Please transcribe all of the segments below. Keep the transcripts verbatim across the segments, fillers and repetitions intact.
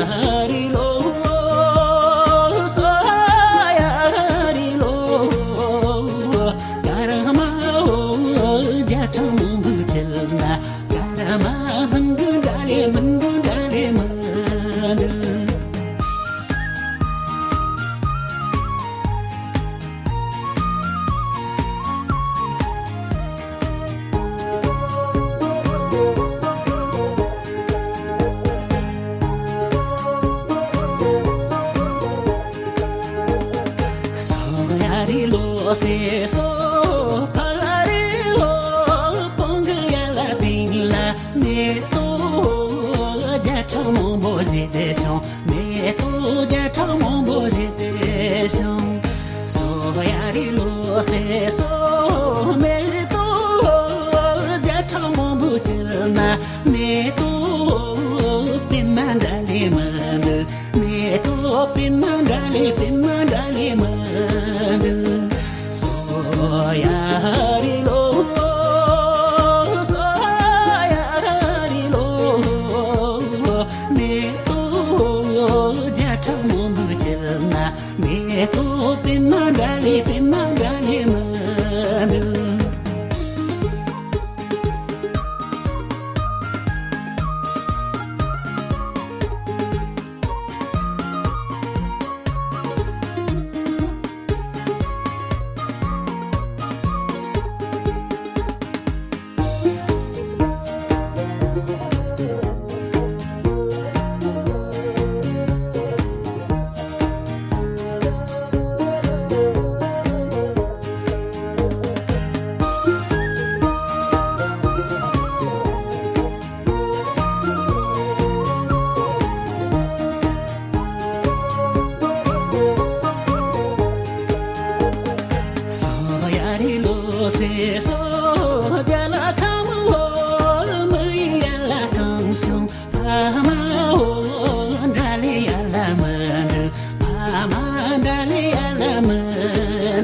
ཧ་རི་ལོ། སོ་ཡ་ཧ་རི་ལོ། ཀརྨ་འོ་བརྒྱ་ཕྲག་མང་པོ་བྱེད་ན། ཀརྨ་མི་འདུག་འདྲ་ལེ་མི་འདུག་འདྲ་ལེ་མི་འདུག་སོ་ཡ་རི་ལོ་སེ་སོ་ཕ་རི་ལོ། བོང་གི་ཡ་ལ་དེང་ལ་མེ་ཏོག་བརྒྱ་ཕྲག་མང་པོ་བཞད་དེ་བྱུང་། མེ་ཏོག་བརྒྱ་ཕྲག་མང་པོ་བཞད་དེ་བྱུང་། སོ་ཡ་རི་ལོ་སེ་སོ། མེ་ཏོག་བརྒྱ་ཕྲག་མང་པོ་སྐྱེས་ན། མེ་ཏོག་པད་མ་འདྲ་ལེ་མི་འདུག་མེ་ཏོག་པད་མ་འདྲ་ལེ་པད་མ་འདྲ་ལེ་མི་འདུག་སོ་ཡ་རི་ལོ། སོ་ཡ་རི་ལོ། མེ་ཏོག་བརྒྱ་ཕྲག་མང་པོ་སྐྱེས་ན། མེ་ཏོག་པད་མ་འདྲ་ལེ་པད་མ་འདྲ་ལེ་མི་འདུག་སོ་ཡ་རི་ལོ་སེ་སོ་རྒྱ་ལ་ཁམས་ལོ་མི་ཡ་ལ་ཁམས་སོང་། ཕ་མ་འོ་འདྲ་ལེ་ཡ་ལ་མི་འདུག་ཕ་མ་འདྲ་ལེ་ཡ་ལ་མི་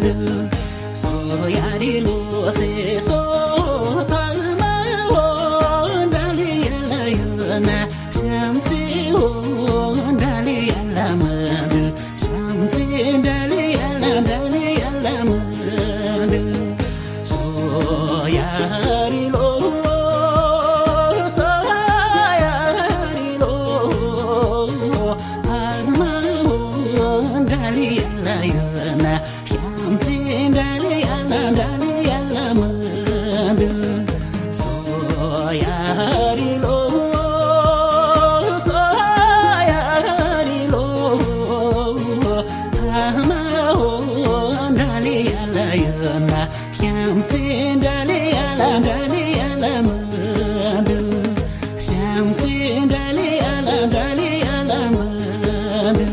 འདུག་སོ་ཡ་རི་ལོ་སེ་སོ་ཕ་མ་འོ་འདྲ་ལེ་ཡ་ལ་ཡོད་ན། བྱམས་བརྩེ་འོ་འདྲ་ལེ་ཡ་ལ་མི་འདུག་བྱམས་བརྩེ་འདྲ་ལེ་ཡ་ལ་འདྲ་ལེ་ཡ་ལ་མི་འདུག་སོ་ཡ་རི་ལོ། སོ་ཡ་རི་ལོ། ཕ་མ་འོ་འདྲ་ལེ་ཡ་ལ་ཡོད་ན། བྱམས་བརྩེ་འདྲ་ལེ་ཡ་ལ་འདྲ་ལེ་ཡ་ལ་མི་འདུག་སོ་ཡ་རི་ལོ། སོ་ཡ་རི་ལོ། ཕ་མ་འོ་འདྲ་ལེ་ཡ་ལ་ཡོད་ན། བྱམས་བརྩེ་འདྲ་ལེ་ཡ་ལ་འདྲ་ལེ་ཡ་ལ་མི་འདུག་བྱམས་བརྩེ་འདྲ་ལེ་ཡ་ལ་འདྲ་ལེ་ཡ་ལ་མི་འདུག་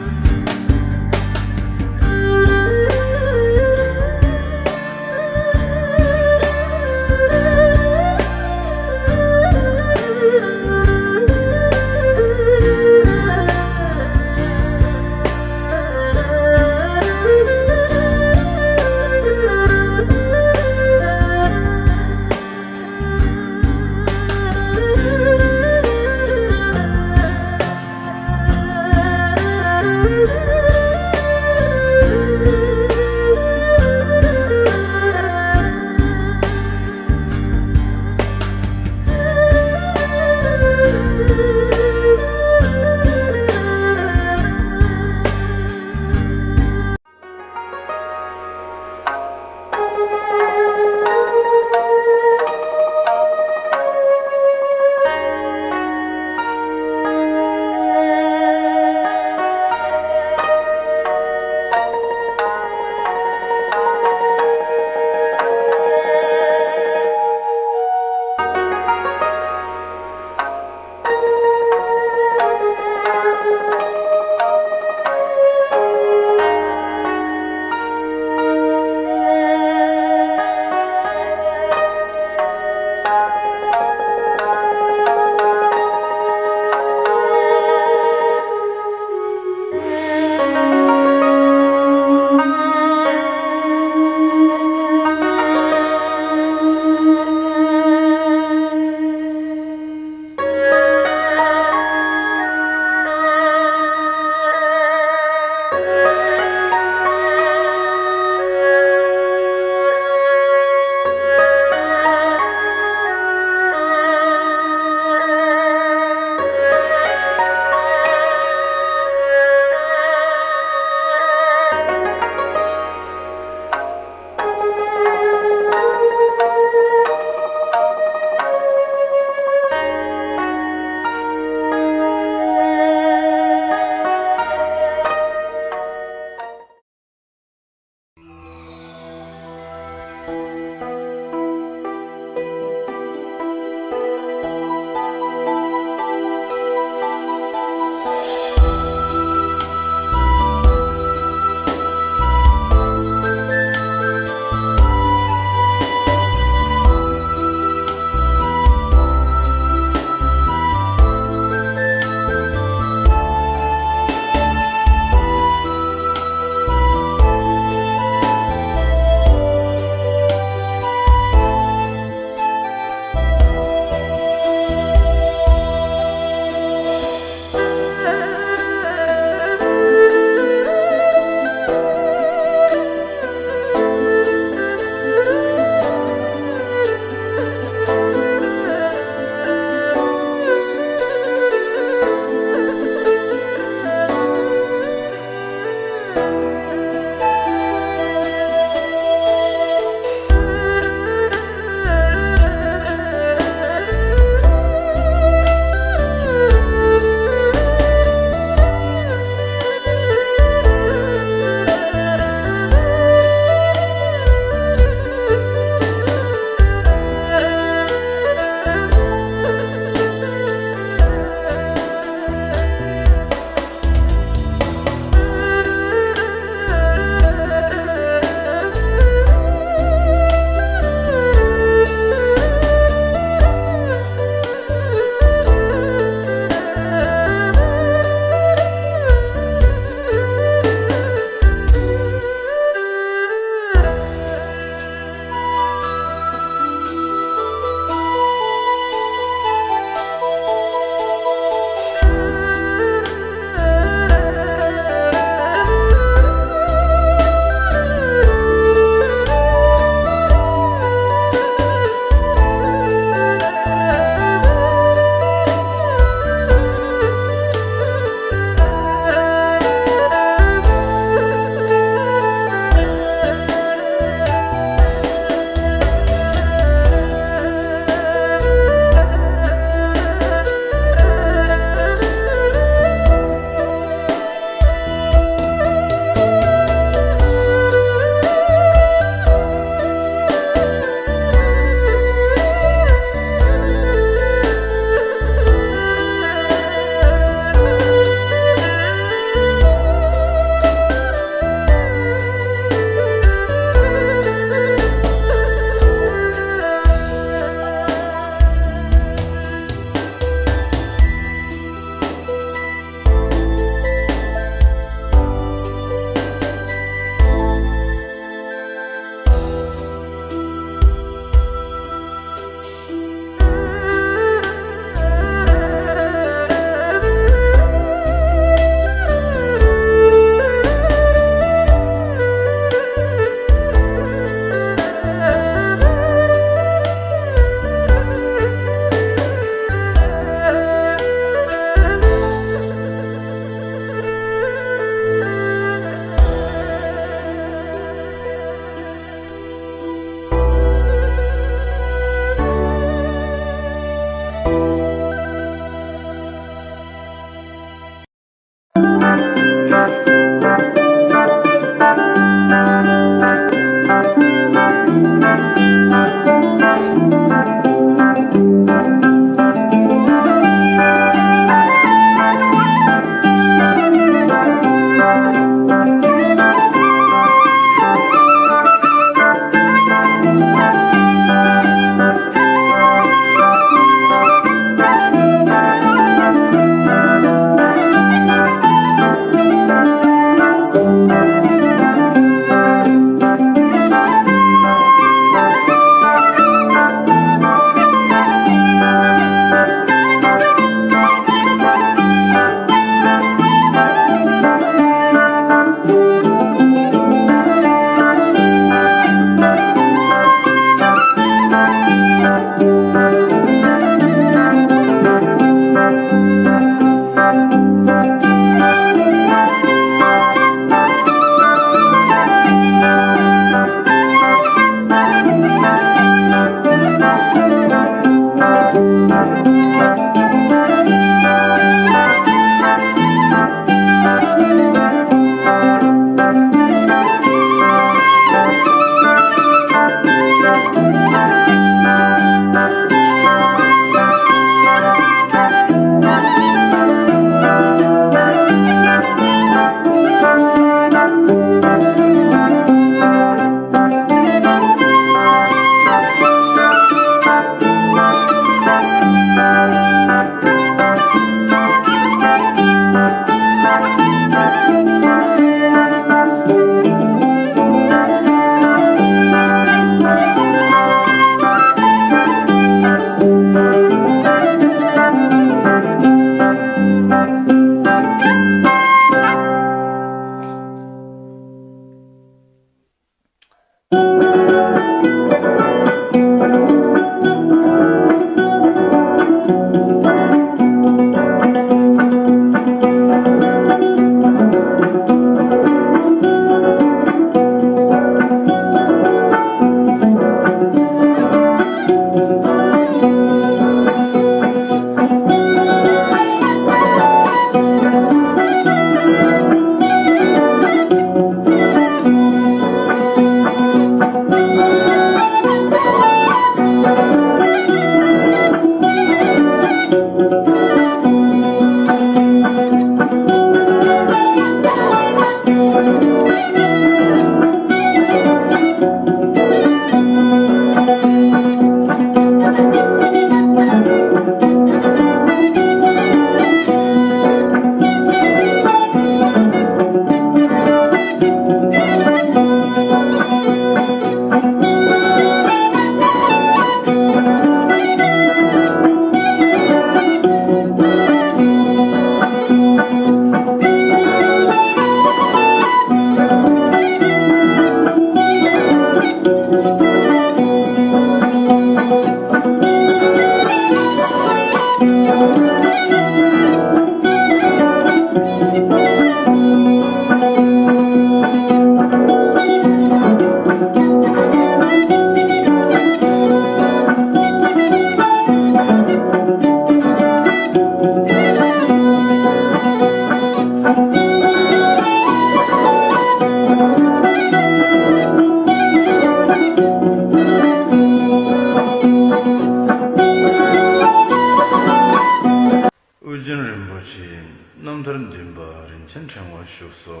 ཆེན་ཕྲེང་བ་བཞུགས་སོ།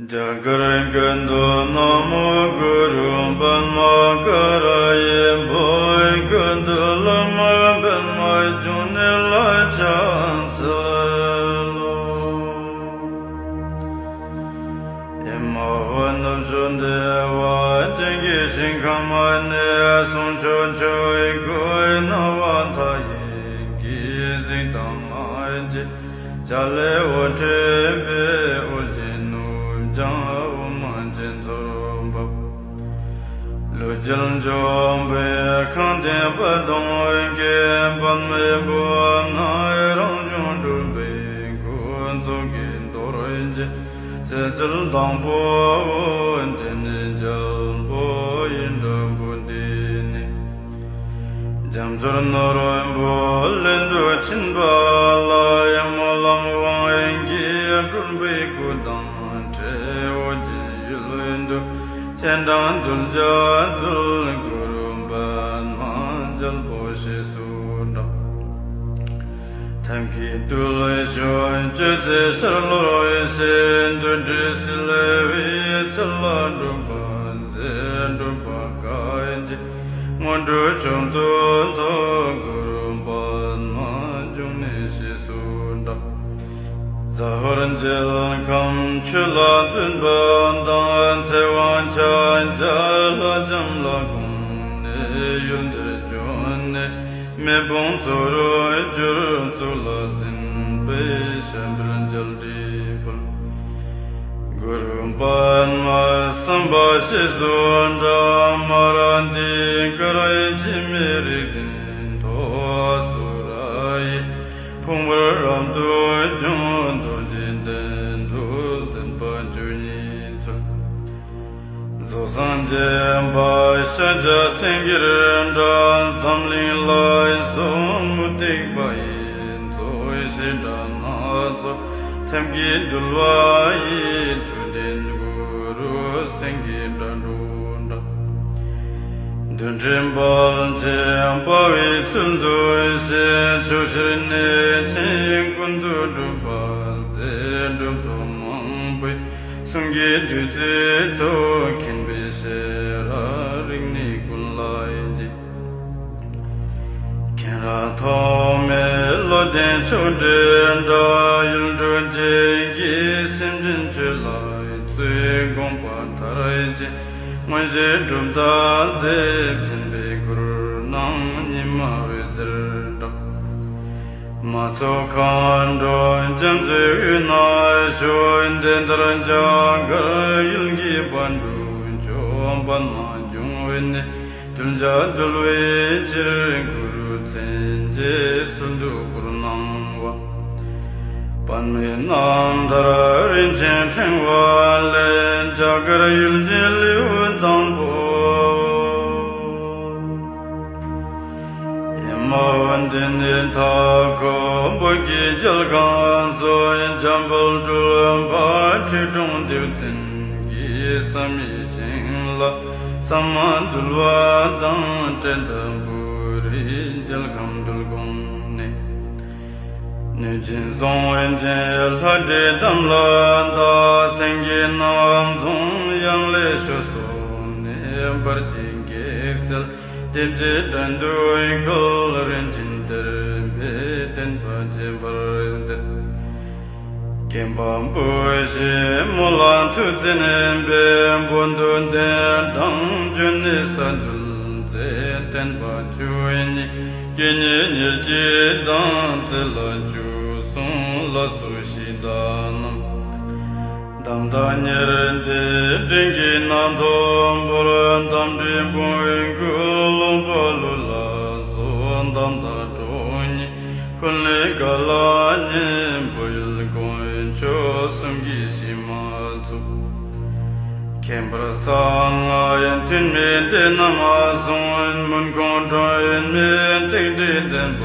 རྒྱ་གར་ཀུན་ཏུ་ན་མོ་གུ་རུ་པདྨ་ཀ་ར་ཡི་བོད་ཀུན་ཏུ་བླ་མ་པདྨ་འབྱུང་གནས་ལ་ཕྱག་འཚལ་ལོ། ཨེ་མ་ཧོ། ནུབ་ཕྱོགས་བདེ་བ་ཅན་གྱི་ཞིང་ཁམས་ནས་གསུང་ཆོས་ཆོས་གོས་སྣང་བ་མཐའ་ཡས་ཀྱི་གཟིགས་དང་མ་བརྗེད། བྱ་ལས་འོད་འཕྲོས་པའི་ཨོ་རྒྱན་ནུབ་བྱང་འོ་མ་ཅན་ཚོར་འབབ། ལུས་རྒྱལ་འཇོམས་པའི་ཁང་ལྡན་པ་དང་། ཀྱེ་པདྨའི་བུ་ནི་རང་བྱུང་སྤྲུལ་པའི་སྐུ། མཚོ་སྐྱེས་རྡོ་རྗེ་ཟེར་ཚུལ་དང་པོ། འདི་ནི་རྒྱལ་པོ་ཡིན་འདྲ་པོ་འདི་ནི། རྒྱ་མཚོར་ནོར་བུ་ལེན་དུ་ཕྱིན་པ་ལ། ཡ་སྨོན་ལམ་དབང་གིས་སྤྲུལ་པའི་སྐུ་དང་འཕྲད། ཨོ་རྒྱན་ཡུལ་དུ་སྤྱན་དྲངས་གདུལ་བྱ་འདུལ། གུ་རུ་པདྨ་རྒྱལ་པོ་ཞེས་སུ་གྲགས། ཐབས་མཁས་རྡུལ་ཕྲན་སྤྱོད་ཚེ་ཤར་ལྷོར་བཞད། འདུལ་འདྲེ་སྲིད་པའི་ཚུལ་ལ་སྒྲུབ་པ་མཛད། སྒྲུབ་པ་བཀའ་བརྒྱུད་སྔོན་འགྲོ་མཆོག་ཏུ་ཐོབ། གུ་རུ་པདྨ་འབྱུང་གནས་ཞེས་སུ་གྲགས། ཟ་ཧོར་མཇལ་ཁམས་ཆོས་ལ་བརྩོན་པ་དང་། ཚེ་དབང་ཕྱག་རྒྱ་ལྷ་ལྕམ་ལ་དགོངས་ནས་ཡུལ་འདིར་བྱོན་ནས། མེ་དཔུང་མཚོ་རུ་གྱུར། གཙུག་ལག་ཟིན་པས་ཞབས་པད་མཇལ་བྲིས་ཕུལ། གུ་རུ་པདྨ་སམ་བྷ་ཞེས་སུ་གྲགས། མ་ར་དྷི་ཀ་ར་ཡི་འཆི་མེད་རིག་འཛིན་ཐོབ། ཨ་སུ་ར་ཡི་ཕུང་པོར་རབ་ཏུ་བྱུང་། རྡོ་རྗེ་གདན་དུ་འཛིན་པ་བཅུ་གཉིས་ཚུལ། རྫོགས་སངས་རྒྱས་པ་ཤཱཀྱ་སེང་གེར་གྲགས། འཛམ་གླིང་ལ་སོགས་མུ་སྟེགས་པ་ཡི་མཚོ། བྱེ་བྲག་སྣ་ཚོགས་ཐབས་ཀྱིས་འདུལ་བ་ཡི། ཐུབ་བསྟན་གུ་རུ་སེང་གེའི་སྒྲ་སྒྲོགས་གྲགས། རྡུལ་ཕྲན་དཔལ་གྱི་དཔའ་བོའི་ཚུལ་དུ་བཞད། ཕྱོགས་བཅུར་གནས་ཆེན་ཀུན་ཏུ་སྒྲུབ་པ་མཛད། གྲུབ་ཐོབ་མང་པོའི་གསུང་གི་བདུད་རྩི་ཐོབ། མཁྱེན་པའི་ཤེས་རབ་རིག་གནས་ཀུན་ལ་སྦྱིན། མཁྱེན་རབ་ཐོགས་མེད་བློ་ལྡན་ཆོས་སྒྲའི་སྒྲ། ཡུལ་འགྲོ་བྱེད་ཀྱི་སེམས་ཅན་ཆོས་ལ་བརྩོན། དགོངས་པ་མཐར་ཕྱིན་མངོན་ཤེས་གྲུབ་རྟགས་མཛད། མཚན་དཔེའི་མགུར་རྣམས་ཉི་མ་འོད་ཟེར་གྲགས། མ་ཚོགས་མཁའ་འགྲོ་རྒྱ་མཚོའི་དབུས་ན་བཞུགས། དེ་ལྟར་རྒྱ་གར་ཡུལ་གྱི་དཔལ་འབྲུ་མཆོག། པདྨ་འབྱུང་བའི་གནས་གདུལ་བྱ་འདུལ་བའི་ཕྱིར། གུ་རུ་མཚན་བརྒྱད་ཚུལ་དུ་བསྐུར་གནང་བ། པདྨའི་རྣམ་ཐར་རིན་ཆེན་ཕྲེང་བ་ལས། རྒྱ་གར་ཡུལ་གྱི་ལེའུ་དང་པོ། ཨེ་མ་ཧོ། འདི་ནི་མཐའ་འཁོབ་བོད་ཀྱི་རྒྱལ་ཁམས་སུ། འཇམ་དཔལ་སྤྲུལ་པ་ཁྲི་སྲོང་ལྡེའུ་བཙན་གྱིས། བསམ་ཡས་ཞིང་ལ་ཟ་མ་འདུལ་བ་དང་། བཀྲེས་ལྟར་བོད་རིགས་རྒྱལ་ཁམས་འདུལ་དགོངས་ནས། གནོད་སྦྱིན་བཟང་བོན་ཅན་ལྷ་འདྲེ་དམ་ལ་བཏགས། སེང་གེ་རྣམ་རྫོང་ཡང་ལེ་ཤོད་སོགས་ནས། འབར་བྱེད་གེགས་སེལ་ལྟེབ་ཀྱི་དགྲ་འདུལ་ཁུལ། རིན་ཆེན་གཏེར་སྦས་བསྟན་པ་རྒྱས་པར་མཛད། སྐྱེམ་པ་བུ་ཞིག་མོ་ལ་ཐུགས་བཙན་པས། བོད་དུ་གདན་དྲངས་བྱོན་ནས་ས་འདུལ་མཛད། བསྟན་པ་བཅུ་གཉིས་དགེ་བསྙེན་ཉེར་གཅིག་དང་། རྩེ་ལ་བཅུ་གསུམ་ལ་སོགས་གཞི་བདག་རྣམས། གདམས་ངག་ཉེར་བརྒྱད་སྤྲིན་གྱི་སྣ་ཐོག་འབུར། རྟ་མགྲིན་བོན་སྐུ་ལུང་པ་ལུགས་ལ་སོགས། གདམས་ངག་དྲུག་ཉིད་འཁོར་ལོའི་ཀ་ལ་ཉན། བོད་ཡུལ་དཀོན་མཆོག་གསུམ་གྱི་གཞི་མ་བཙུགས། ཁྱད་པར་གསང་སྔགས་ཐུན་མིན་སྡེ་རྣམས་གསུངས། མུན་ཁུང་སྒྲོན་མེ་སྟེགས་བྲིས་བསྟན་པ་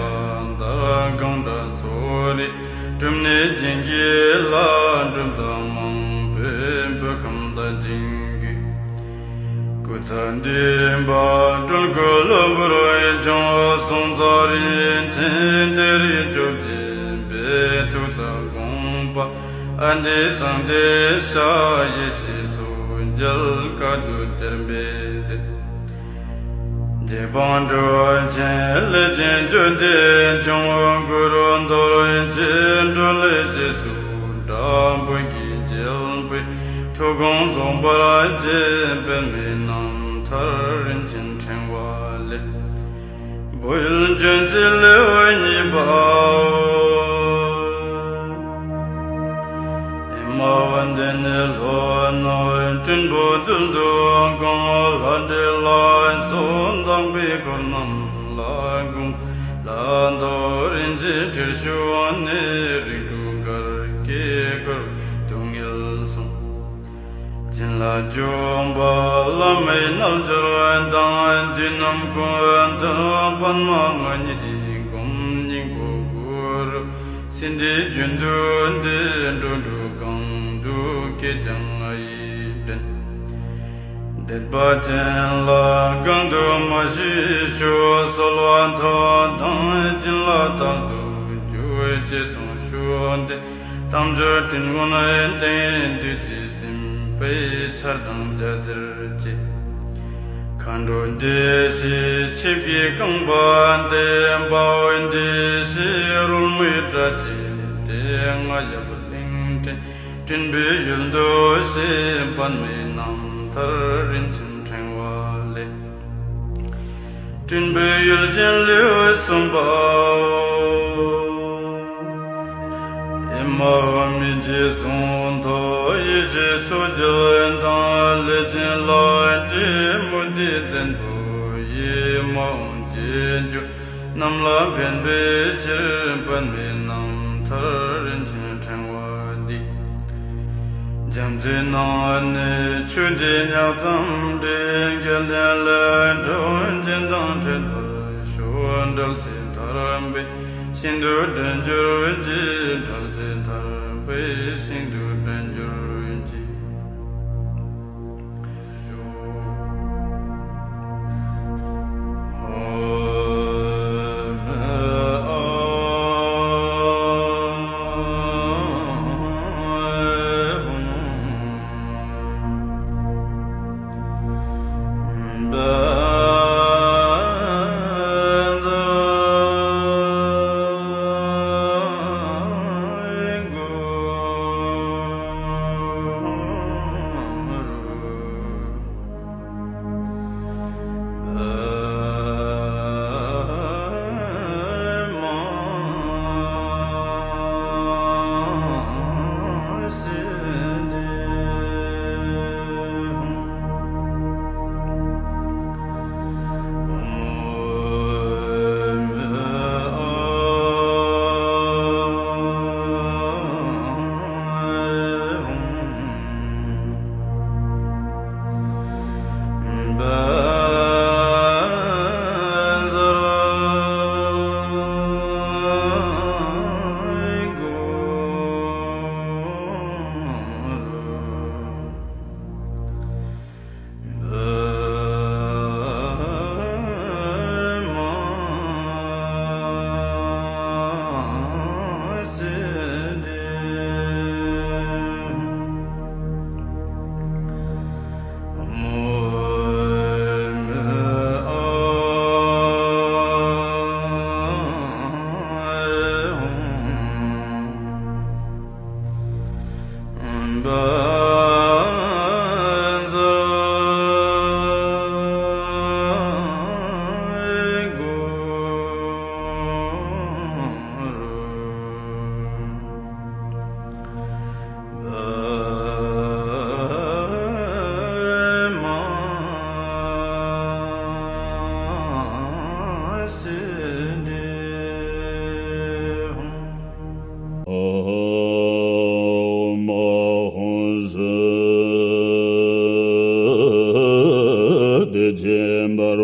དར། གང་དགྲ་ཚོགས་རིགས་སྒྲུབ་ནས་བྱིན་གྱིས་བརླབས། གྲུབ་རྟགས་མང་པོས་བོད་ཁམས་དར་ཞིང་རྒུད། སྐུ་ཚ་འདུས་པ་སྤྲུལ་སྐུ་གློ་བུར་བྱུང་། གསུང་རྩ་རིན་ཆེན་གཏེར་རིགས་བཅོ་བརྒྱད་པའི། ཐུགས་ ཨ་འདི་སངས་རྒྱས་ཤཱཀྱའི་གཙོ་མཇལ་བཀའ་བསྡུ་དེར་འབད་མཛད། རྗེ་འབངས་གྲོགས་ཆེན་ལས་ཅན་བཅུ་འདི་འབྱུང་གུ་རུ་རྡོ་རྗེ་འགྲོ་ལས་རྗེས་སུ་འབྲང་བོད་ཀྱི་རྒྱལ་པོའི་ཐུགས་དགོངས་རྫོགས་པར་བྱེད་པའི་རྣམ་ཐར་རིན་ཆེན་ཕྲེང་བ་ལས། བོད་ཡུལ་ལྗོན་ཚལ་ལེའུ་གཉིས་པའོ། ཨེ་མ་འོ་འདི་ནི་ལྷོ་ནུབ་སྤྲིན་ཕུང་རྡུལ་དུ་གང་། ལྷ་འདྲེ་ལ་སོགས་དག་པའི་འཁོར་རྣམས་ལ་དགོངས། ལ་ཐོག་རིན་ཆེན་ཁྲིར་ཞུགས་ནས། རིགས་དྲུག་འགལ་རྐྱེན་འཁོར་སྡུག་བསྔལ་སོང་། བྱིན་རླབས་འཇུག་པ་བླ་མའི་རྣལ་འབྱོར་དང་། བདུད་རྣམས་ཀུན་འདུལ་པདྨ་དངོས་ཉིད་བསྒོམ། སྙིང་པོ་གུ་རུ་སིནྡྷུའི་རྒྱུན་དུ་བསྡུས། འགྲོ་དྲུག་གང་དུ་སྐྱེས་ཀྱང་ཨའི་བྲན། དད་པ་ཅན་ལ་གང་དུ་མ་ཞིག་ཞུ། གསོལ་བ་ཐོབ་དང་བྱིན་རླབས་རྟག་ཏུ་འཇུག། ཅེས་གསུངས་ཞུ་སྟེ། དམ་ཆོས་དྲིན་ཀུན་བསྟེན། བདུད་རྩི་སྲིན་པོའི་ཆར་དང་བྱ་ཟེར་བཅས། མཁའ་འགྲོ་སྡེ་བཞིའི་ཆིབས་ཀྱིས་བཀང་བ་སྟེ། དཔའ་བོའི་སྡེ་བཞིའི་རོལ་མོའི་སྒྲ་བཅས་ཏེ། རྔ་ཡབ་གླིང་ཕྲན་སྤྲིན་པའི་ཡུལ་དུ་གཤེགས། པདྨའི་རྣམ་ཐར་རིན་ཆེན་ཕྲེང་བ་ལས། སྤྲིན་པའི་ཡུལ་ཅན་ལེའུ་གསུམ་པའོ། ཨེ་མ་ཧོ། མི་འཇིགས་གཟུངས་ཐོབ་ཡེ་ཤེས་མཚོ་རྒྱལ་དང་། ལས་ཅན་ལག་བྲིས་མུ་ཏིག་བཙན་པོ་ཡིས། མ་འོངས་རྗེས་འཇུག་རྣམས་ལ་ཕན་པའི་ཕྱིར། པདྨའི་རྣམ་ཐར་རིན་ཆེན་ཕྲེང་བ་འདི། རྒྱ་མཚོའི་ནང་ནས་ཆུ་འདི་ཉག་ཙམ་འདྲེན། སྐལ་ལྡན་ལས་འབྲས་ཅན་དང་འཕྲད་པར་ཤོག། འགྲེལ་ཚིག་ཐར་པའི་ཞིང་དུ་འདྲེན་གྱུར་ཅིག། འགྲེལ་ཚིག་ཐར་པའི་ཞིང་དུ་འདྲེན་གྱུར་ཅིག། ཨོཾ་ཨཱཿཧཱུྃ་ཧྲཱིཿ། བདེ་ཆེན་འབར་བ་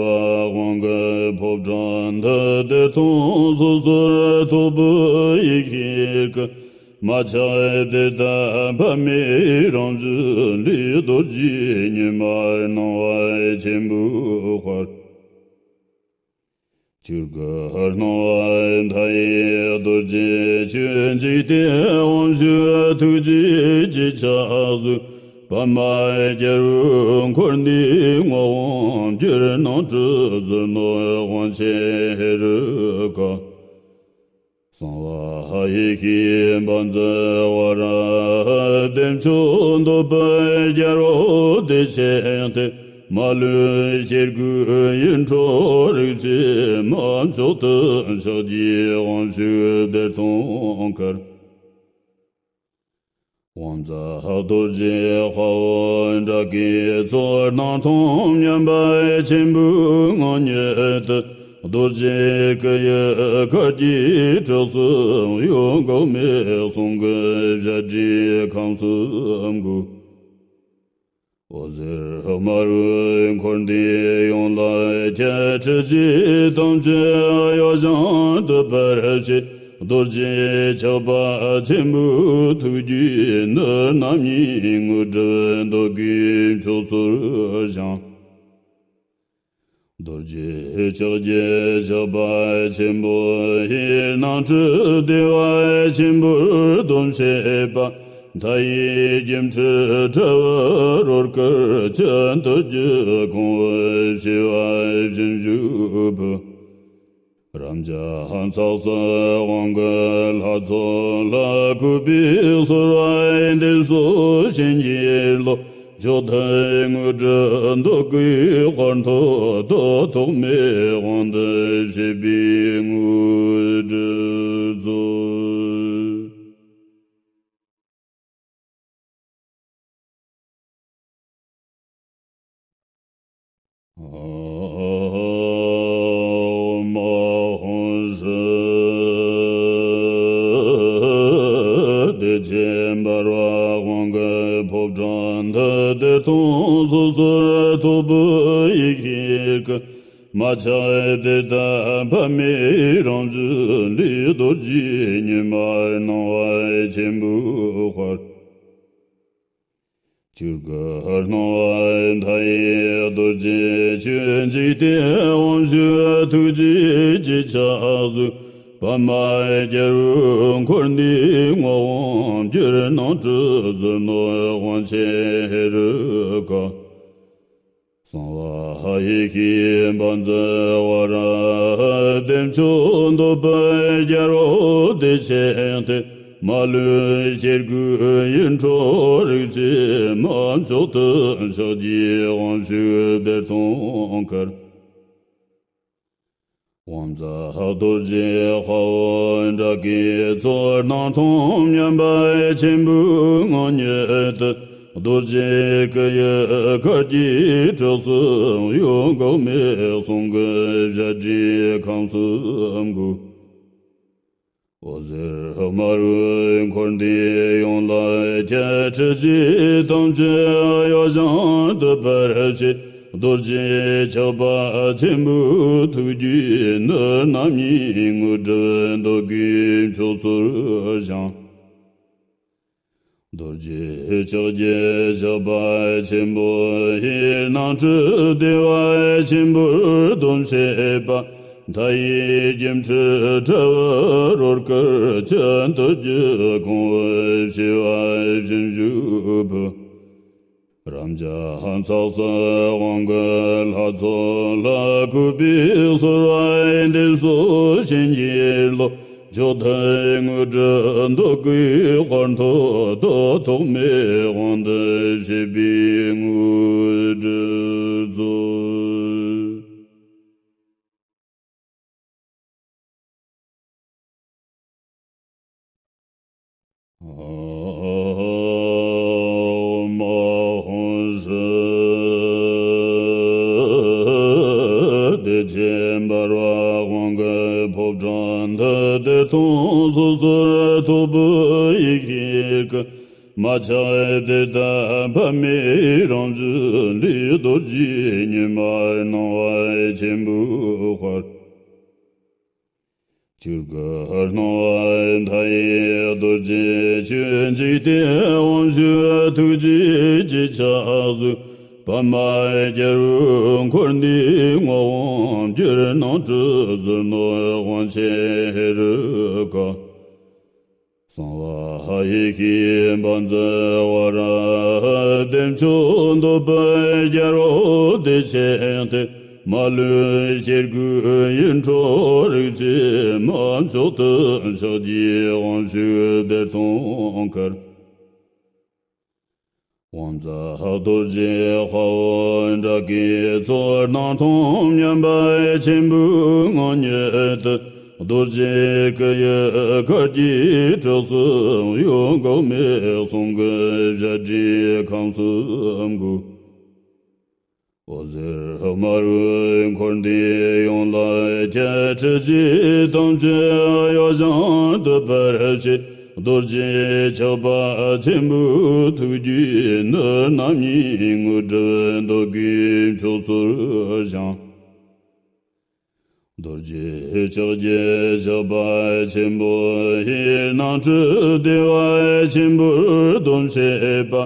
དབང་གི་ཕོ་བྲང་འདི། བདེ་སྟོང་སོ་སོར་རྟོག་པའི་ཡེ་ཤེས་ཀྱི། མ་ཆགས་བདེ་ལྡན་པདྨའི་རང་བཞིན་ལས། རྡོ་རྗེ་ཉི་མ་སྣང་བ་ཆེན་པོའི་དཔལ། ཆོས་སྐུ་སྣང་བ་མཐའ་ཡས་རྡོ་རྗེ་ཆོས། འཇིག་རྟེན་དབང་ཕྱུག་ཐུགས་རྗེ་ཀྱི་ཕྱག་མཛོད། པདྨ་རྒྱལ་པོའི་འཁོར་འདས་དངོས་དབང་བསྒྱུར། སྣང་སྲིད་ཟིལ་གནོན་དབང་ཆེན་ཧེ་རུ་ཀ། གསང་བ་ཡེ་ཤེས་བཛྲ་ཝཱ་ར་ཧ། བདེ་མཆོག་འདོད་པའི་རྒྱལ་པོ་བདེ་ཆེན་ཏེ། མ་ལུས་སྐྱེ་དགུའི་ཡིད་འཕྲོག་རིག་བྱེད་མ། མཆོག་ཏུ་ཕྱག་བགྱིའི་དབང་ཕྱུག་བདེ་སྟོང་གར། དབང་མཛད་རྡོ་རྗེ་དཔའ་བོ་ཌཱ་ཀའི་མཚོ། སྣང་སྟོང་མཉམ་པ་ཆེན་པོའི་ངང་ཉིད་དུ། རྡོ་རྗེ་སྐུ་ཡི་གར་གྱིས་གྲུ་གསུམ་གཡོ། འགག་མེད་གསུང་གི་བཞད་སྒྲས་ཁམས་གསུམ་འགུགས། འོད་ཟེར་དམར་པོས་འཁོར་འདས་ཡོངས་ལ་ཁྱབ། འཁྲུལ་ཞིག་ཐམས་ཅད་གཡོ་ཞིང་འདུད་པར་བྱེད། རྡོ་རྗེ་ཆགས་པ་ཆེན་པོའི་ཐུགས་རྒྱུད་ནི། རྣམ་གཉིས་དངོས་གྲུབ་འདོད་དགུའི་མཆོག་སྩོལ་ཞིང་། རྡོ་རྗེ་ལྕགས་ཀྱུ་ཞགས་པ་ཆེན་པོ་ཡིས། སྣང་སྲིད་བདེ་བ་ཆེན་པོར་སྡོམ་བྱེད་པ། མཐའ་ཡས་སྒྱུ་འཕྲུལ་དྲ་བའི་རོལ་གར་གྱིས། འདོད་རྒྱལ་ཁོང་བུ་བྱེ་བ་བཞིན་བཞུགས་པའི། རབ་འབྱམས་ཚོགས་གསོག་དབང་གི་ལྷ་ཚོགས་ལ། གུས་པས་གསོལ་བ་འདེབས་སོ་བྱིན་གྱིས་རློབས། མཆོག་ཐུན་དངོས་གྲུབ་འདོད་དགུའི་དཔལ་མཐོ་སྟོབས། ཐོགས་མེད་དབང་དུ་བྱེད་པའི་དངོས་གྲུབ་སྩོལ། ཨོཾ་ཨཱཿཧཱུྃ་ཧྲཱིཿ། བདེ་ཆེན་འབར་བ་དབང་གི་ཕོ་བྲང་འདི། བདེ་སྟོང་སོ་སོར་རྟོག་པའི་ཡེ་ཤེས་སྐུ། མ་ཆགས་བདེ་ལྡན་པདྨའི་རང་བཞིན་ལས། རྡོ་རྗེ་ཉི་མ་སྣང་བ་ཆེན་པོའི་དཔལ། ཆོས་སྐུ་སྣང་བ་མཐའ་ཡས་རྡོ་རྗེ་ཆོས། འཇིག་རྟེན་དབང་ཕྱུག་ཐུགས་རྗེ་ཀྱི་ཕྱག་མཛོད། པདྨ་རྒྱལ་པོའི་འཁོར་འདས་དངོས་དབང་བསྒྱུར། སྣང་སྲིད་ཟིལ་གནོན་དབང་ཆེན་ཧེ་རུ་ཀ། གསང་བ་ཡེ་ཤེས་བཛྲ་ཝཱ་ར་ཧ། བདེ་མཆོག་འདོད་པའི་རྒྱལ་པོ་བདེ་ཆེན་ཏེ། མ་ལུས་སྐྱེ་དགུའི་ཡིད་འཕྲོག་རིག་བྱེད་མ། མཆོག་ཏུ་ཕྱག་བགྱིའི་དབང་ཕྱུག་བདེ་སྟོང་གར། དབང་མཛད་རྡོ་རྗེ་དཔའ་བོ་ཌཱ་ཀའི་མཚོ། སྣང་སྟོང་མཉམ་པ་ཆེན་པོའི་ངང་ཉིད་དུ། རྡོ་རྗེ་སྐུ་ཡི་གར་གྱིས་གྲུ་གསུམ་གཡོ། འགག་མེད་གསུང་གི་བཞད་སྒྲས་ཁམས་གསུམ་འགུགས། འོད་ཟེར་དམར་པོས་འཁོར་འདས་ཡོངས་ལ་ཁྱབ། འཁྲུལ་ཞིག་ཐམས་ཅད་གཡོ་ཞིང་འདུད་པར་བྱེད། རྡོ་རྗེ་ཆགས་པ་ཆེན་པོའི་ཐུགས་རྒྱུད་ནི། རྣམ་གཉིས་དངོས་གྲུབ་འདོད་དགུའི་མཆོག་སྩོལ་ཞིང་། རྡོ་རྗེ་ལྕགས་ཀྱུ་ཞགས་པ་ཆེན་པོ་ཡིས། སྣང་སྲིད་བདེ་བ་ཆེན་པོར་སྡོམ་བྱེད་པ། མཐའ་ཡས་སྒྱུ་འཕྲུལ་དྲ་བའི་རོལ་གར་གྱིས། འདོད་རྒྱལ་ཁོང་བུ་བྱེ་བ་བཞིན་བཞུགས་པའི། རབ་འབྱམས་ཚོགས་གསོག་དབང་གི་ལྷ་ཚོགས་ལ། གུས་པས་གསོལ་བ་འདེབས་སོ་བྱིན་གྱིས་རློབས། མཆོག་ཐུན་དངོས་གྲུབ་འདོད་དགུའི་དཔལ་མཐོ་སྟོབས། ཐོགས་མེད་དབང་དུ་བྱེད་པའི་དངོས་གྲུབ་སྩོལ། ཨོཾ་ཨཱཿཧཱུྃ་ཧྲཱིཿ། བདེ་ཆེན་འབར་བ་དབང་གི་ཕོ་བྲང་འདི། བདེ་སྟོང་སོ་སོར་རྟོག་པའི་ཡེ་ཤེས་སྐུ། མ་ཆགས་བདེ་ལྡན་པདྨའི་རང་བཞིན་ལས། རྡོ་རྗེ་ཉི་མ་སྣང་བ་ཆེན་པོའི་དཔལ། ཆོས་སྐུ་སྣང་བ་མཐའ་ཡས་རྡོ་རྗེ་ཆོས། འཇིག་རྟེན་དབང་ཕྱུག་ཐུགས་རྗེ་ཀྱི་ཕྱག་མཛོད། པདྨ་རྒྱལ་པོས་འཁོར་འདས་དབང་བསྒྱུར། སྣང་སྲིད་ཟིལ་གནོན་དབང་ཆེན་ཧེ་རུ་ཀ། གསང་བ་ཡེ་ཤེས་དཔལ་འཛིན་ཝཱ་ར་ཏི། མཆོག་འདོད་པའི་རྒྱལ་པོ་བདེ་ཆེན་ཏེ། མ་ལུས་སྐྱེ་དགུའི་ཡིད་འཕྲོག་རིག་བྱེད་མ། མཆོག་ཏུ་ཕྱག་བགྱིའི་དབང་ཕྱུག་བདེ་སྟོང་གར། དབང་མཛད་རྡོ་རྗེ་དཔའ་བོ་ཌཱ་ཀིའི་ཚོགས། སྣང་སྟོང་མཉམ་པ་ཆེན་པོའི་ངང་ཉིད་དུ། རྡོ་རྗེ་སྐུ་ཡི་གར་གྱིས་གྲགས་སུ་གཡོ། འགག་མེད་གསུང་གི་བཞད་སྒྲས་ཁམས་གསུམ་འགུགས། འོད་ཟེར་དམར་པོས་འཁོར་འདས་ཡོངས་ལ་ཁྱབ། འཁྲུལ་རྒྱུ་ཐམས་ཅད་གཡོ་ཞིང་འདུད་པར་བྱེད། རྡོ་རྗེ་ཆགས་པ་ཆེན་པོའི་ཐུགས་རྒྱུད་ནི། རྣམ་གཉིས་དངོས་གྲུབ་འདོད་དགུའི་མཆོག་སྩོལ་ཞིང་། རྡོ་རྗེ་ལྕགས་ཀྱུ་ཞགས་པ་ཆེན་པོ་ཡིས། སྣང་སྲིད་བདེ་བ་ཆེན་པོར་སྡོམ་བྱེད་པ།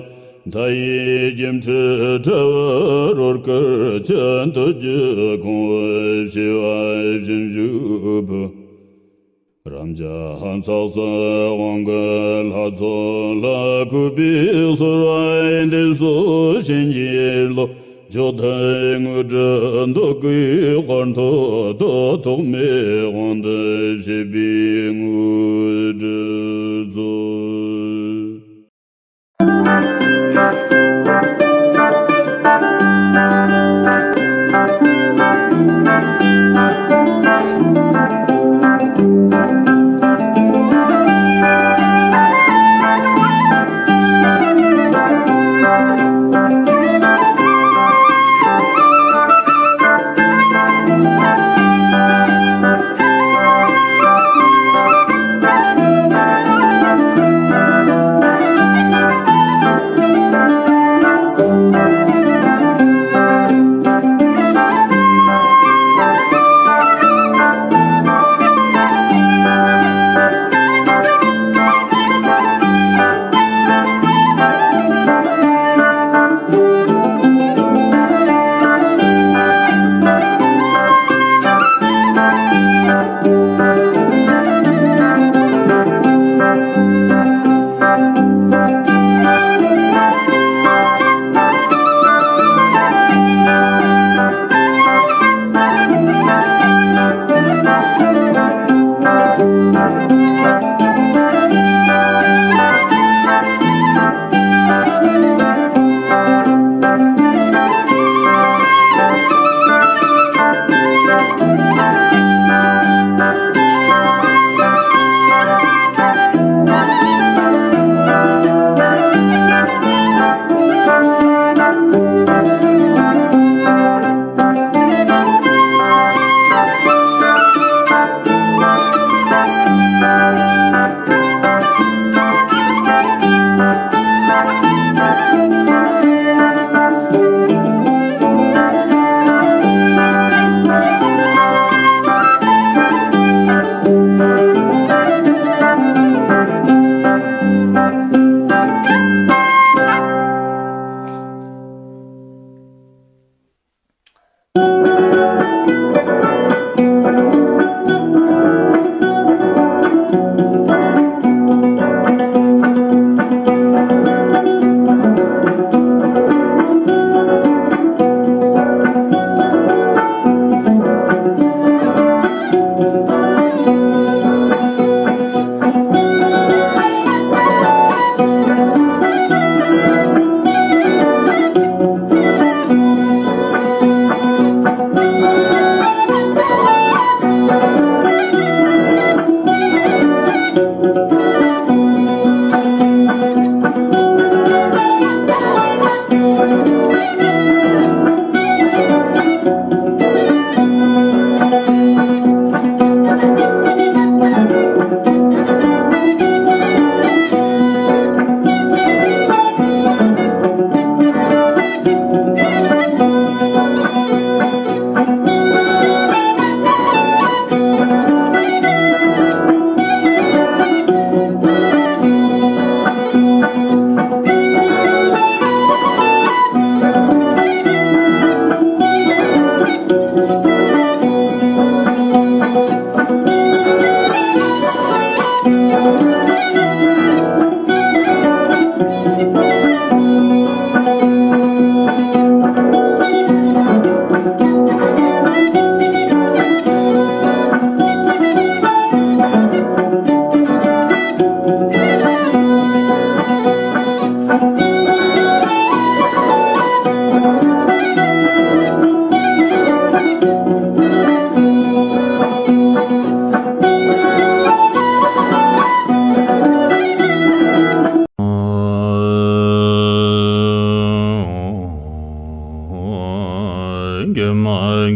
མཐའ་ཡས་སྒྱུ་འཕྲུལ་དྲ་བའི་རོལ་གར་གྱིས། འདོད་རྒྱུ་སྐོང་བའི་བྱེ་བ་བཞི་བཞུགས་པའི། རབ་འབྱམས་ཚོགས་གསོག་དབང་གི་ལྷ་ཚོགས་ལ། གུས་པས་གསོལ་བ་འདེབས་སོ་བྱིན་གྱིས་རློབས། མཆོག་ཐུན་དངོས་གྲུབ་འདོད་དགུའི་དཔལ་མཐོ་དུ། ཐོགས་མེད་དབང་དུ་བྱེད་པའི་དངོས་གྲུབ་སྩོལ།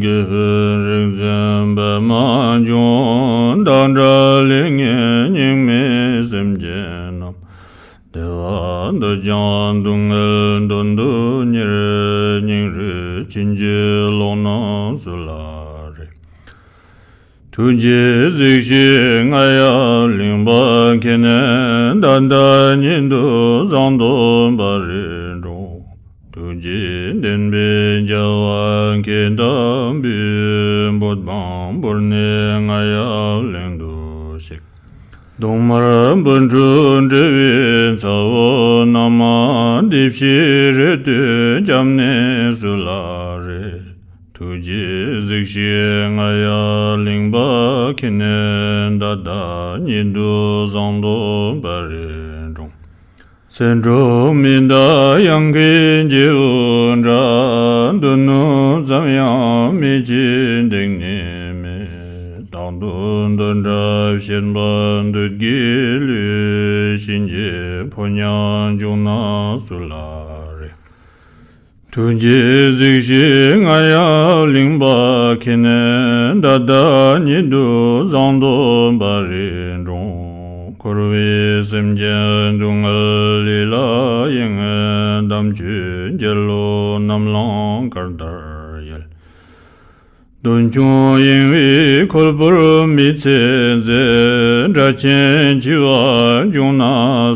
དགེ་འཕེལ་རིག་འཛིན་པདྨ་འབྱུང་། བདག་འདྲ་ལས་ངན་སྙིགས་མའི་སེམས་ཅན་རྣམས། བདེ་བ་འདོད་ཀྱང་སྡུག་བསྔལ་དོན་དུ་གཉེར། སྙིང་རུས་བྱིན་གྱིས་རློབས་རྣམས་སུ་ལ་རེ། ཐུགས་རྗེས་གཟིགས་ཤིག་རྔ་ཡབ་གླིང་པ་ཁྱེད། ད་ལྟ་ཉིད་དུ་བཟང་སྟོན་པ་རེ་འབྱུང་། ཐུགས་རྗེས་བདེན་པའི་རྒྱལ་བ་ཁྱེད་དམ་པའི། བོད་འབངས་བོར་ནས་རྔ་ཡབ་གླིང་དུ་གཤེགས། གདོང་དམར་སྤུན་དྲུག་བསྒྲལ་བའི་ཚ་བོ་རྣམས། སྡིག་བཤགས་རེ་ལྟོས་སྐྱབས་གནས་སུ་ལ་རེ། ཐུགས་རྗེས་གཟིགས་ཤིག་རྔ་ཡབ་གླིང་པ་ཁྱེད། ད་ལྟ་ཉིད་དུ་བཟང་སྟོན་པ་རེ་འབྱུང་། ཚེ་འགྲོ་མི་འདའ་གཡང་ཁའི་རྗེ་བོ་འདྲ། མདུན་ནུབ་ཙམ་ཡང་མི་བྱེད་འདེགས་ནི་མེད། རྟག་ཏུ་འདོད་འདྲ་བྱེད་པ་འདོད་ཀྱི་བློས། གཤིན་རྗེའི་ཕོ་ཉ་འབྱུང་ན་སུ་ལ་རེ། ཐུགས་རྗེས་གཟིགས་ཤིག་རྔ་ཡབ་གླིང་པ་ཁྱེད། ད་ལྟ་ཉིད་དུ་བཟང་སྟོན་པ་རེ་འབྱུང་། འཁོར་བའི་སེམས་ཅན་སྡུག་བསྔལ་ལས་ལ་གཡེང་། དམ་ཆོས་འགྱེད་བློ་རྣམས་ལའང་གར་ལྟར་ཡལ། གདོན་ཆུང་གཡེང་བས་ཁོལ་པོར་མི་ཚེ་འཛད། དགྲ་ཆེན་འཆི་བ་འབྱུང་ན་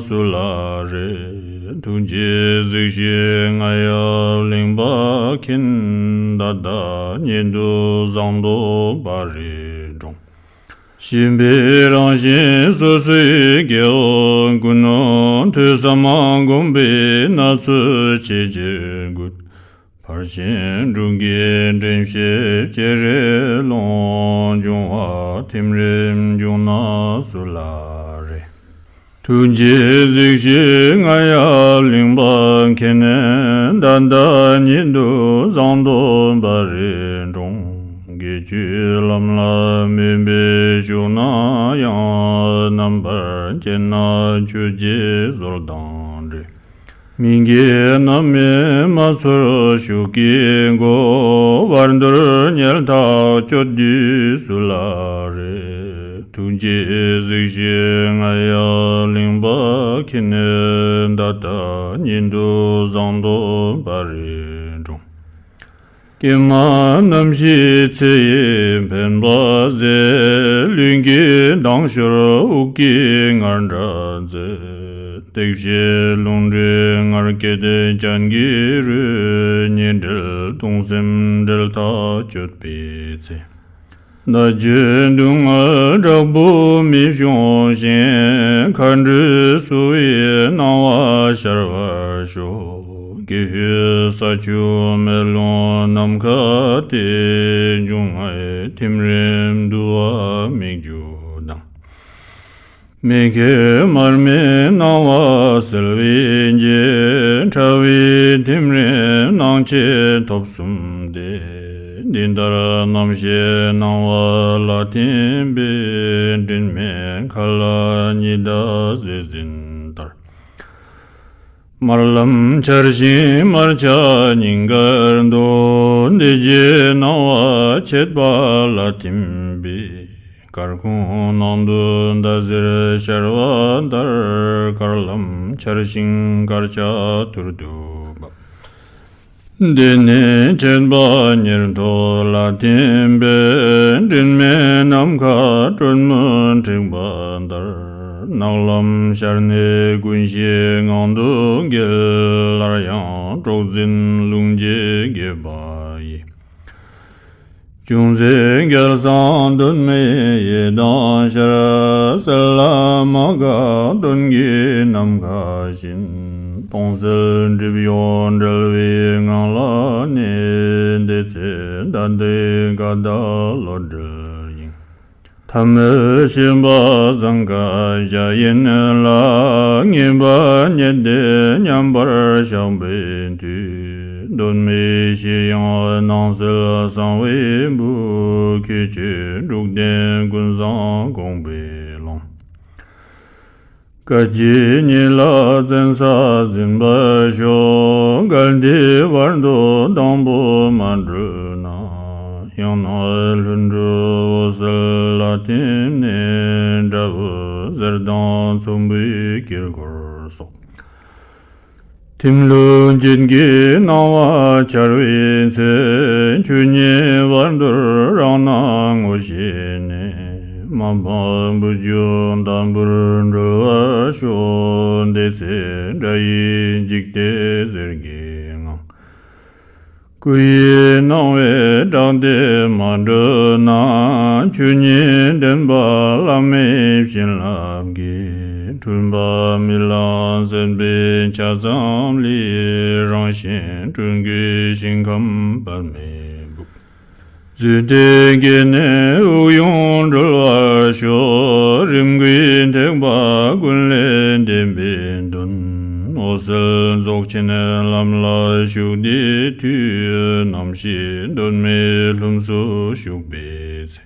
སུ་ལ་རེ། ཐུགས་རྗེས་གཟིགས་ཤིག་རྔ་ཡབ་གླིང་པ་ཁྱེད། ད་ལྟ་ཉིད་དུ་བཟང་སྟོན་པ་རེ་འབྱུང་། གཤིན་པོའི་རང་བཞིན་སོ་སོའི་སྐྱེ་བོ་ཀུན། ཐོས་བསམ་སྒོམ་པས་སྣ་ཚོགས་ཆེས་ཆེར་རྒུད། ཕར་ཕྱིན་དྲུག་གི་དྲན་ཤེས་བསྐྱེད་རེ་ལོངས། འབྱུང་བ་ཐིམ་རིམ་འབྱུང་ན་སུ་ལ་རེ། ཐུགས་རྗེས་གཟིགས་ཤིག་རྔ་ཡབ་གླིང་པ་ཁྱེད། ད་ལྟ་ཉིད་དུ་བཟང་སྟོན་པ་རེ་འབྱུང་། དགེ་ཆོས་ལམ་ལ་མོས་པས་ཞུགས་ན་ཡང་། རྣམ་པར་དཔྱད་ན་ཆོས་ཀྱི་ཟོལ་དང་འདྲེས། མི་དགེ་རྣམ་སྨིན་མ་ཚོར་ཤུགས་ཀྱིས་འགོག། བར་དོར་ཉལ་ཐག་གཅོད་དུས་སུ་ལ་རེ། ཐུགས་རྗེས་གཟིགས་ཤིག་རྔ་ཡབ་གླིང་པ་ཁྱེད། ད་ལྟ་ཉིད་དུ་བཟང་སྟོན་པ་རེ་འབྱུང་། ཀྱེ་མ་རྣམ་ཤེས་ཚེ་ཡི་འཕེན་པ་ཟད། ལུས་ཀྱི་མདངས་ཤོར་དབུགས་ཀྱི་ངར་འདྲ་མཛད། ཏིག་ཕྱེད་རླུང་འདྲེས་ངར་སྐད་ཅན་གྱི་རོས། ཉེ་འབྲེལ་གདུང་སེམས་འབྲེལ་ཐག་གཅོད་པའི་ཚེ། ན་གཞོན་སྡུག་བསྔལ་དྲག་པོ་མི་ཤོང་ཞིང་། མཁའ་འགྲོས་བསུ་བའི་སྣང་བ་ཤར་བར་ཤོག། ཀྱེ་ཧུད་ས་ཆུ་མེ་རླུང་ནམ་མཁའ་སྟེ། འབྱུང་ལྔའི་ཐིམ་རིམ་འདུ་བ་སྨིག་རྒྱུ་དང་། མི་མཁས་མར་མེའི་སྣང་བ་གསལ་བའི་རྗེས། ཕྲ་བའི་ཐིམ་རིམ་སྣང་མཆེད་ཐོབ་གསུམ་སྟེ། འདི་ལྟར་རྣམ་ཤེས་སྣང་བ་ལ་ཐིམ་པས། སྤྲིན་མེད་མཁའ་ལ་ཉི་ཟླ་གཟི་བརྗིད་ལྟར། དམར་ལམ་འཆར་ཞིང་དམར་ཆ་སྙིང་གར་འདུ། འདི་རྗེས་སྣང་བ་མཆེད་པ་ལ་ཐིམ་པས། སྐར་ཁུང་ནང་དུ་ཟླ་ཟེར་ཤར་བ་ལྟར། དཀར་ལམ་འཆར་ཞིང་དཀར་ཆ་ཐུར་དུ་བབས། འདི་ནི་མཆེད་པ་ཉེར་ཐོབ་ལ་ཐིམ་པས། སྤྲིན་མེད་ནམ་མཁའ་སྲོད་མུན་འཁྲིགས་པ་ལྟར། ནག་ལམ་ཤར་ནས་ཀུན་གཞི་ངང་དུ་འགྱེལ། སླར་ཡང་སྲོག་འཛིན་རླུང་རྗེས་འགེབས་པ་ཡི། ཅུང་ཟད་བརྒྱལ་སང་གདོད་མའི་ཡེ་དང་ཤར། གསལ་ལ་མ་འགགས་དོན་གྱི་ནམ་མཁའ་བཞིན། སྟོང་གསལ་སྒྲིབ་གཡོགས་བྲལ་བའི་ངང་ལ་གནས། དེ་ཚེ་ད་ལྟའི་དགའ་ཟླ་བློ་གྲོས་དབྱིངས། ཐ་མལ་ཤེས་པ་ཟང་ཀ་ཞྭ་ཡིན་ལ། ངེས་པ་རྙེད་དེ་མཉམ་པར་བཞག་པའི་མཐུས། གདོད་མའི་གཞི་དབྱིངས་སྣང་གསལ་གསང་བའི་སྦུག། ཁྱད་ཆོས་དྲུག་ལྡན་ཀུན་བཟང་དགོངས་པའི་ཀློང་། སྐད་ཅིག་ཉིད་ལ་བཙན་ས་ཟིན་པར་ཤོག། གལ་ཏེ་བར་དོ་དང་པོ་མ་གྲོལ་ན། ཡང་ན་ལྷུན་གྲུབ་འོད་གསལ་ལ་བརྟེན་ནས། འདྲ་བར་ཟེར་དང་མཚུངས་པའི་དཀྱིལ་འཁོར་སོགས། ཐིམ་ལྷུན་ཅན་གྱི་སྣང་བ་འཆར་བའི་ཚེ། ཆོས་ཉིད་བར་དོར་རང་སྣང་ངོ་ཤེས་ནས། མ་སྤངས་བུ་སྦྱོར་དམ་པོར་གྲོལ་བར་ཤོག། དེ་ཚེ་དགྲ་ཡིས་འཇིགས་ཏེ་གཟེར་གྱི་ངང་། སྐུ་ཡི་སྣང་བས་སྐྲག་སྟེ་མ་གྲོལ་ན། ཆོས་ཉིད་བདེན་པ་བླ་མེད་བྱིན་རླབས་ཀྱིས། འཁྲུལ་པ་རྨི་ལམ་སེམས་པའི་ཆ་ཙམ་ལས། རང་བཞིན་སྤྲུལ་སྐུའི་ཞིང་ཁམས་པདྨའི་སྦུབས། བརྫུས་ཏེ་སྐྱེས་ནས་དབུགས་དབྱུང་གྲོལ་བར་ཤོག། རིམ་དགུའི་ཐེག་པ་ཀུན་ལས་འདས་པའི་དོན། འོད་གསལ་རྫོགས་ཆེན་ལམ་ལ་ཞུགས་དེའི་མཐུས། རྣམ་ཤེས་གདོད་མའི་ལྷུམས་སུ་ཞུགས་པའི་ཚེ།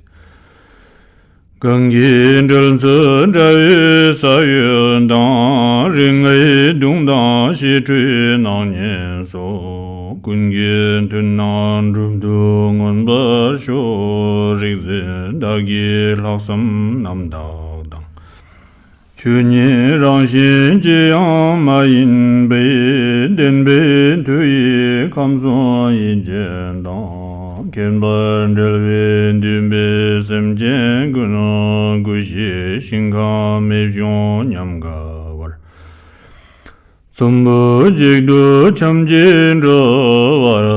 གང་གི་འགྲོལ་ཚུལ་འདྲ་བའི་ས་བོན་དང་། རིགས་ལྔའི་གདུང་དང་ཞི་ཁྲོའི་སྣང་བརྙན་སོགས། ཀུན་གྱི་མཐུན་སྣང་སྒྲུབ་ཏུ་མངོན་པར་ཤོག། རིག་འཛིན་བདག་གིས་ལྷག་བསམ་རྣམ་དག་དང་། ཆོས་ཉིད་རང་བཞིན་ཅི་ཡང་མ་ཡིན་པའི། བདེན་པའི་མཐུ་ཡིས་ཁམས་གསུམ་ཡེ་ཤེས་དང་། མཁྱེན་པར་འབྲེལ་བའི་འདུན་པས་སེམས་ཅན་ཀུན། ཀུན་གཞི་ཞིང་ཁམས་མི་སྦྱོང་ཉམས་དགའ་བར། ཚོམ་བུ་གཅིག་ཏུ་ཆམ་གྱིས་འགྲོ་བར།